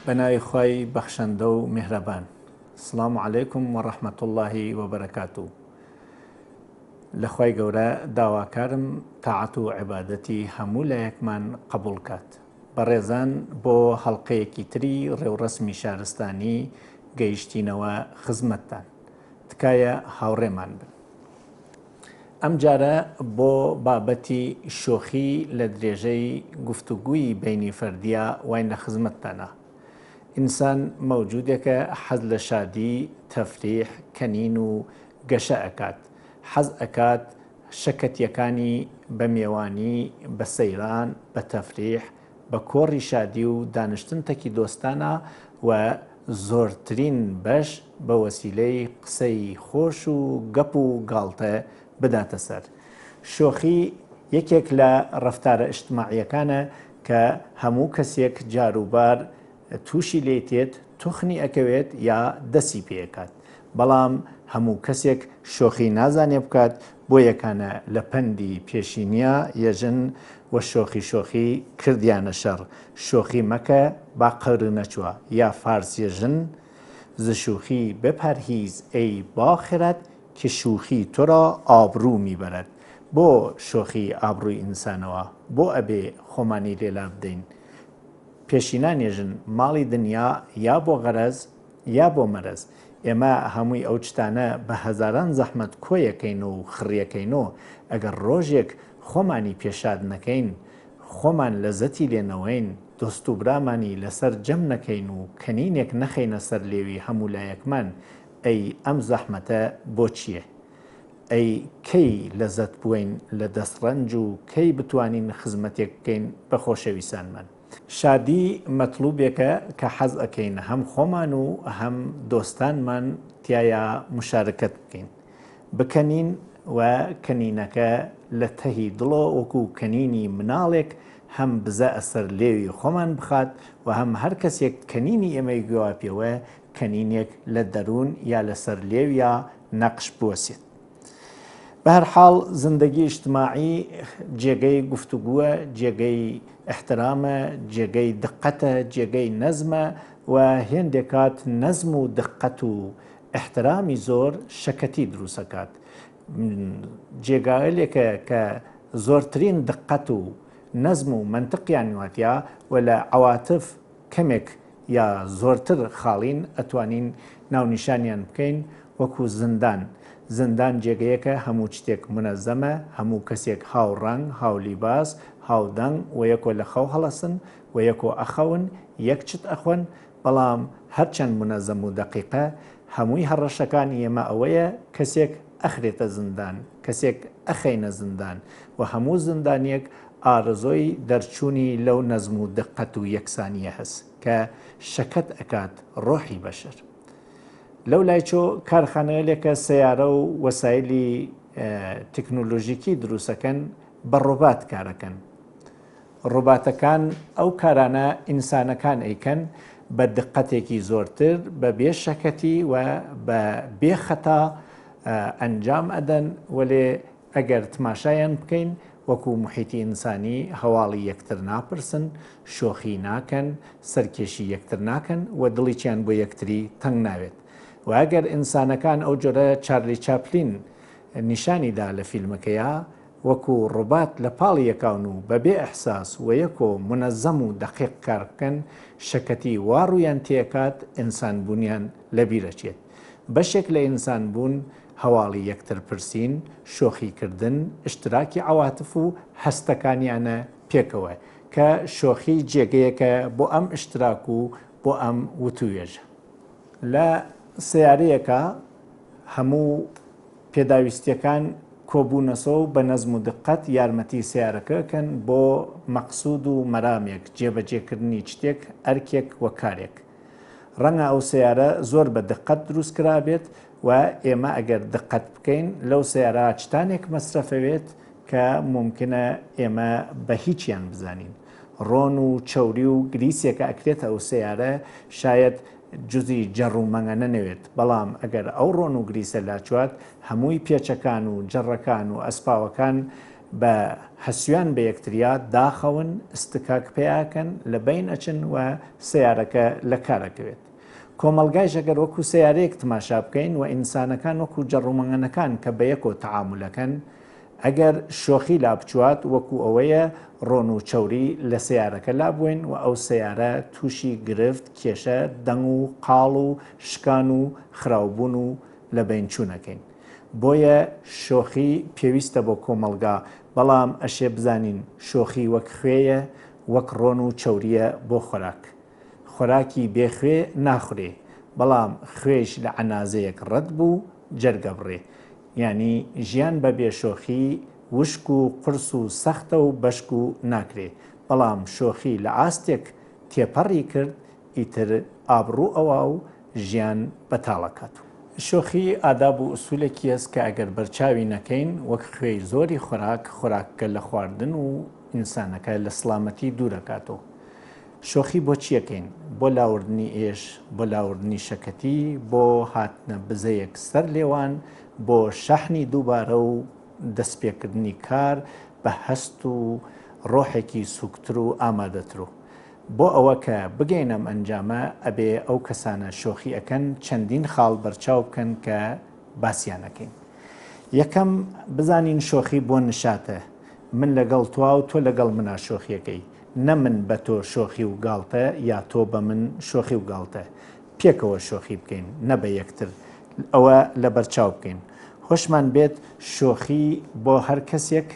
بە ناوی خوای بەخشەندە و میهرەبان. سڵام علیکم و رحمە اللە و بەرەکاتو. لە خوای گەورە داواکارم تاعەت و عیبادەتی هەموو لایەکمان قەبوڵ کات. بەڕێزان بۆ هەڵقەیەکی تری ڕێوڕەسمی شارستانی گەیشتینەوە خزمەتتان. تکایە هاوڕێمان بن. ئەمجارە بۆ بابەتی شۆخی لە درێژەی گفتوگوی بەینی فەردیا واین لە خزمەتتانا. ئینسان مەوجودێکە حەز لە شادی، تەفریح، کەنین و گەشە ئەکات. حەز ئەکات شەکەتیەکانی بە مێوانی، بە سەیران، بە تەفریح، بە کۆڕی شادی و دانشتن تەکی دۆستانا و زۆرترین بەش بە وەسیلەی قسەی خۆش و گەپ و گاڵتە بداتە سەر. شۆخی یەکێک لە ڕەفتارە ئیجتماعیەکانە کە هەموو کەسێک جاروبار تووشی لێی تێت توخنی ئەکەوێت یا دەسی پێ ئەکات. بەڵام هەموو کەسێک شۆخی نازانێ بکات بۆ یەکانە لە پەندی پێشینیا یەژن وە شۆخی شۆخی کردیانە شەڕ شۆخی مەکە با قەر نەچوە یا فارس یەژن ز شوخی بپرهیز ای با خرد که شوخی تورا آبرو میبرد بۆ شۆخی ئابڕوی ئینسانەوە بۆ ئەبێ خۆمانی لێ لابدەین پێشینان یەژن ماڵی دنیا یا بۆ غەرەز یا بۆ مەرەز، ئێمە هەمووی ئەو چتانە بە هەزاران زەحمەت کۆیەکەین و خڕیەکەینۆ، ئەگەر ڕۆژێک خۆمانی پێ شاد نەکەین، خۆمان لەزەتی لێ نەوەین، دۆست و برامانی لەسەر جەم نەکەین و کەنینێک نەخەینە سەر لێوی هەموو لایەکمان، ئەی ئەم زەحمەتە بۆ چییە؟ ئەی کەی لەزەت بوەین لە دەست ڕەنج و کەی بتوانین خزمەتێک بکەین بە خۆشەویسانمان؟ شادی مەتڵوبێکە کە حەز ئەکەین هەم خۆمان و هەم دۆستانمان تیایا موشارەکەت بکەین. بکەنین و کەنینەکە لە تەهی دڵۆ وەکو کەنینی مناڵێک هەم بزە ئەسەر لێوی خۆمان بخات و هەم هەر کەسێک کەنینی ئێمەی گوێوا پێوە کەنینێک لە دەروون یا لەسەر لێویا نەقش بوەسێت. بەهەرحاڵ زندگی ئیجتماعی جێگەی گفتوگووە، جێگەی ئیحترامە، جێگەی دقەتە، جێگەی نەزمە و هێندێ کات نەزم و دقەت و ئیحترامی زۆر شەکەتی دروسەکات. جێگایلێکە کە زۆرترین دقەت و نەزم و مەنتقیان واتیا و لە عەواتف کەمێک یا زۆرتر خاڵین ئەتوانین ناونیشانیان بکەین وەکو زندان، زندان جێگەیەکە هەموو چتێک مونەزەمە، هەموو کەسێک هاو ڕەنگ، هاو لیباس، هاو دەنگ وەیەکۆ لە خەو هەڵەسن، وەیەکۆ ئەخەون، یەک چت ئەخۆن، بەڵام هەرچەند مونەزەم و دەقیقە، هەمووی هەڕەشەکانی ئێمە ئەوەیە کەسێک ئەخرێتە زندان، کەسێک ئەخەینە زندان و هەموو زندانیەک ئارەزۆی دەرچوونی لەو نەزم و دقەت و یەکسانیە هەس کە شەکەت ئەکات ڕۆحی بەشەر. لەو لای چۆ کارخانەیەلێکە سەیارە و وەسایلی تەکنۆلۆژیکی دروسەکەن بە ڕۆبات کارەکەن. ڕۆباتەکان ئەو کارانە ئینسانەکان ئەیکەن بە دقەتێکی زۆرتر بە بێ شەکەتی و بە بێ خەتا ئەنجام ئەدەن وەلێ ئەگەر تماشایان بکەین وەکو موحیتی ئینسانی هەواڵی یەکتر ناپرسن، شۆخی ناکەن، سەرکێشی یەکتر ناکەن و دڵیچیان بۆ یەکتری تەنگ ناوێت. و ئەگەر ئینسانەکان ئەو جۆرە چارلی چاپلین نیشانی دا لە فیلمەکەیا وەکو ڕۆبات لە پاڵ یەکاون و بە بێ ئیحساس و یەکۆ مونەزەم و دەقیق کار بکەن شەکەتی وا ڕوویان تێکات ئینسان بوونیان لە بیر ئەچێت. بەشێک لە ئینسان بوون هەواڵی یەکتر پرسین، شۆخی کردن، ئشتراکی عەواتف و هەستەکانیانە پێکەوە، کە شۆخی جێگەیەکە بۆ ئەم ئشتراک و بۆ ئەم وتووێژە. لە سەیارەیەکا هەموو پێداویستیەکان کۆبوونەسەوە و بە نەزم و دقەت یارمەتی سەیارەکە ئەکەن بۆ مەقسود و مەرامێک، جێبەجێکردنی چتێک، ئەرکێک و کارێک. ڕەنگە ئەو سەیارە زۆر بە دقەت دروست کرابێت و ئێمە ئەگەر دقەت بکەین لەو سەیارە چتانێک مەسرەفەوێت کە مومکنە ئێمە بە هیچیان بزانین. ڕۆن و چەوری و گریسێکە ئەکرێتە ئەو سەیارە شایەد جزی جەڕ و مەنگەنە نەوێت بەڵام ئەگەر ئەو ڕۆن و گریسە لاچوات هەمووی پێچەکان و جەڕەکان و ئەسپاوەکان بە هەسویان بە یەکتریا داخەون، ئستکاک پەیاکەن، لە بەین ئەچن و سەیارەکە لە کار ئەکەوێت. کۆمەڵگایش ئەگەر وەکو سەیارەیەک تماشا بکەین و ئینسانەکان وەکو جەڕومەنگەنەکان کە بەیەکۆ تەعامول ئەکەن، ئەگەر شۆخی لابچوات وەکو ئەوەیە ڕۆن و چەوری لە سەیارەکە لابوەین و ئەو سەیارە توشی گرفت، کێشە، دەنگ و قاڵ و شکان و خراوبوون و لەبەین چوون ئەکەین. بۆیە شۆخی پێویستە بۆ کۆمەڵگا، بەڵام ئەشێ بزانین شۆخی وەک خوێیە، وەک ڕۆن و چەورییە بۆ خۆراک. خۆراکی بێ خوێ ناخورێ، بەڵام خوێیش لە عەنازەیەک ڕەت بوو جەرگەبڕێ. یانی ژیان بە بێ شۆخی وشک و قورس و سەختە و بەشک و ناکرێ، بەڵام شۆخی لە ئاستێک تێپەڕی کرد ئیتر ئابڕوو ئەوا و ژیان بەتاڵ ئەکات. شۆخی ئاداب و ئوسولێکیەس کە ئەگەر بەرچاوی نەکەین وەک خوێی زۆری خۆراک، خۆراکەکە لە خواردن و ئینسانەکە لە سڵامەتی دوور ئەکاتۆ. شۆخی بۆ چی ئەکەین؟ بۆ لاوردنی ئێش، بۆ لاوردنی شەکەتی، بۆ هاتنە بزەیەک سەر لێوان، بۆ شەحنی دووبارە و دەستپێکردنی کار بە هەست و ڕۆحێکی سووکتر و ئامادەتر و. بۆ ئەوە کە بگەینە ئەم ئەنجامە ئەبێ ئەو کەسانە شۆخی ئەکەن چەندین خاڵ بەرچاو بکەن کە باسیان ئەکەین. یەکەم، بزانین شۆخی بۆ نشاتە، من لەگەڵ تۆا و تۆ لەگەڵ منا شۆخیەکەی، نە من بە تۆ شۆخی و گاڵتە یا تۆ بە من شۆخی و گاڵتە. پێکەوە شۆخی بکەین نە بە یەکتر. ئەوە لەبەرچاو بکەین. هۆشمان بێت شۆخی بۆ هەر کەسێک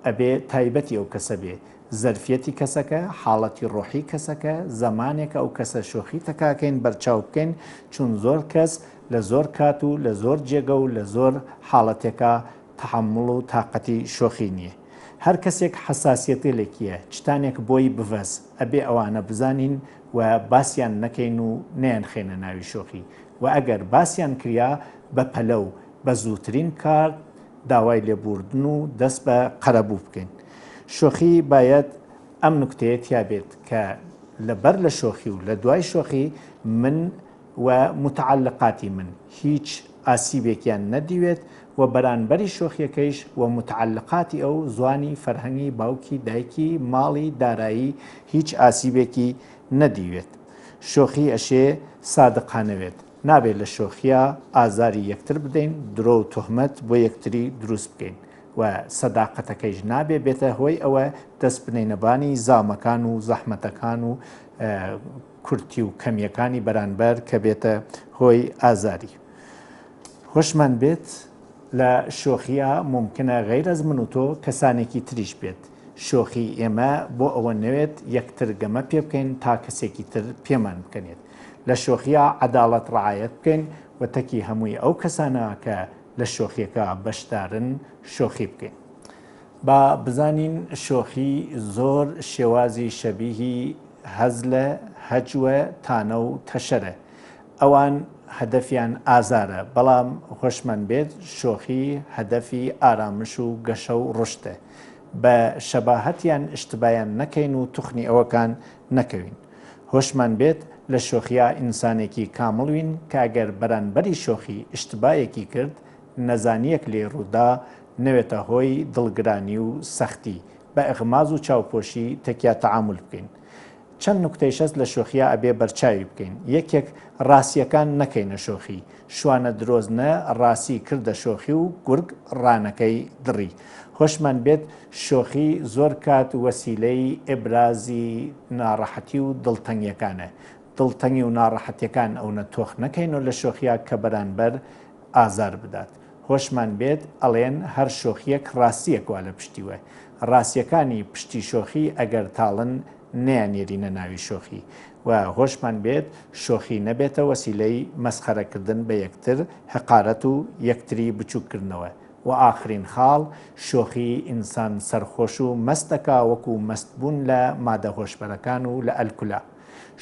ئەبێ تایبەتی ئەو کەسە بێ. زەرفیەتی کەسەکە، حاڵەتی ڕۆحی کەسەکە، زەمانێکە ئەو کەسە شۆخی تەکاکەین بەرچاو بکەین، چون زۆر کەس لە زۆر کات و لە زۆر جێگە و لە زۆر حاڵەتێکا تەحەموڵ و تاقەتی شۆخی نیە. هەر کەسێک حەساسیەتێلێکیە چتانێک بۆی بڤەس ئەبێ ئەوانە بزانین و باسیان نەکەین و نەیانخەینە ناوی شۆخی و ئەگەر باسیان کریا بە پەلە و بە زووترین کارت داوای لێبووردن و دەست بە قەرەبوو بکەین. شۆخی بایەد ئەم نوکتەیە تیا بێت کە لە بەر لە شۆخی و لە دوای شۆخی من و موتەعەلقاتی من هیچ ئاسیبێکیان نەدیوێت و بەرانبەری شۆخیەکەیش و موتەعەلقاتی ئەو، زوانی، فەرهەنگی، باوکی، دایکی، ماڵی، دارایی، هیچ ئاسیبێکی نەدیوێت. شۆخی ئەشێ سادقانە وێت. نابێ لە شۆخیا ئازاری یەکتر بدەین، درۆ و توهمەت بۆ یەکتری دروست بکەین و سەداقەتەکەیش نابێ بێتە هۆی ئەوە دەست بنێینە بانی زامەکان و زەحمەتەکان و کورتی و کەمییەکانی بەرانبەر کە بێتە هۆی ئازاری. هۆشمان بێت لە شۆخیا مومکنە غەیرەز من و تۆ کەسانێکی تریش بێت. شۆخی ئێمە بۆ ئەوە نەوێت یەکتر گەمە پێ بکەین تا کەسێکی تر پێمان بکەنێت. لە شۆخیا عەداڵەت ڕعایەت بکەین و تەکی هەمووی ئەو کەسانە کە لە شۆخیەکە بەشدارن شۆخی بکەین. با بزانین شۆخی زۆر شێوازی شەبیهی هەزلە، هەجوە، تانە و تەشەرە. ئەوان هەدەفیان ئازارە، بەڵام هۆشمان بێت شۆخی هەدەفی ئارامش و گەشە و ڕوشدە. بە شەباهەتیان ئشتبایان نەکەین و توخنی ئەوەکان نەکەوین. هۆشمان بێت لە شۆخیا ئینسانێکی کامڵ وین کە ئەگەر بەرانبەری شۆخی ئشتبایەکی کرد، نەزانییەک لێی ڕوودا، نەوێتە هۆی دڵگرانی و سەختی، بە ئغماز و چاوپۆشی تەکیا تەعامول بکەین. چەند نوکتەیش هەست لە شۆخیا ئەبێ بەرچاوی بکەین. یەکێک، ڕاسییەکان نەکەینە شۆخی. شوانە درۆزنە ڕاسی کردە شۆخی و گورگ ڕانەکەی دڕی. هۆشمان بێت شۆخی زۆر کات وەسیلەی ئیبرازی ناڕەحەتی و دڵتەنگیەکانە. دڵتەنگی و ناڕەحەتیەکان ئەونە تۆخ نەکەینۆ لە شۆخیا کە بەرانبەر ئازار بدات. هۆشمان بێت ئەڵێن هەر شۆخیەک ڕاستیەک وا لە پشتیوە. ڕاستیەکانی پشتی شۆخی ئەگەر تاڵن نەیانێرینە ناوی شۆخی. و هۆشمان بێت شۆخی نەبێتە وەسیلەی مەسخەرەکردن بە یەکتر، هەقارەت و یەکتری بچوککردنەوە. و ئاخرین خاڵ، شۆخی ئینسان سەرخۆش و مەست دەکا وەکو مەست بوون لە مادە هۆشبەرەکان و لە ئەلکولا.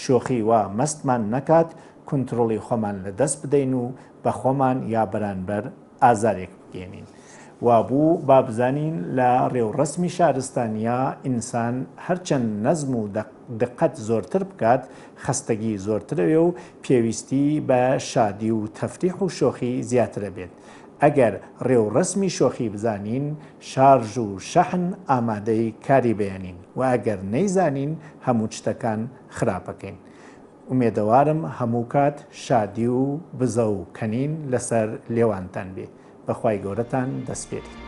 شۆخی وا مەستمان نەکات کونترڵی خۆمان لە دەست بدەین و بە خۆمان یا بەرانبەر ئازارێک بگەیەنین. وابوو با بزانین لە ڕێوڕەسمی شارستانیا ئینسان هەرچەند نەزم و دقەت زۆرتر بکات خەستەگی زۆرترەوێ و پێویستی بە شادی و تەفریح و شۆخی زیاترەبێت. ئەگەر ڕێوڕەسمی شۆخی بزانین، شارژ و شەحن ئامادەی کاری بەیانین و ئەگەر نەیزانین هەموو چتەکان خراپەکەین. ئومێدەوارم هەموو کات شادی و بزە و کەنین لەسەر لێوانتان بێ. بە خوای گەورەتان دەسپێرین.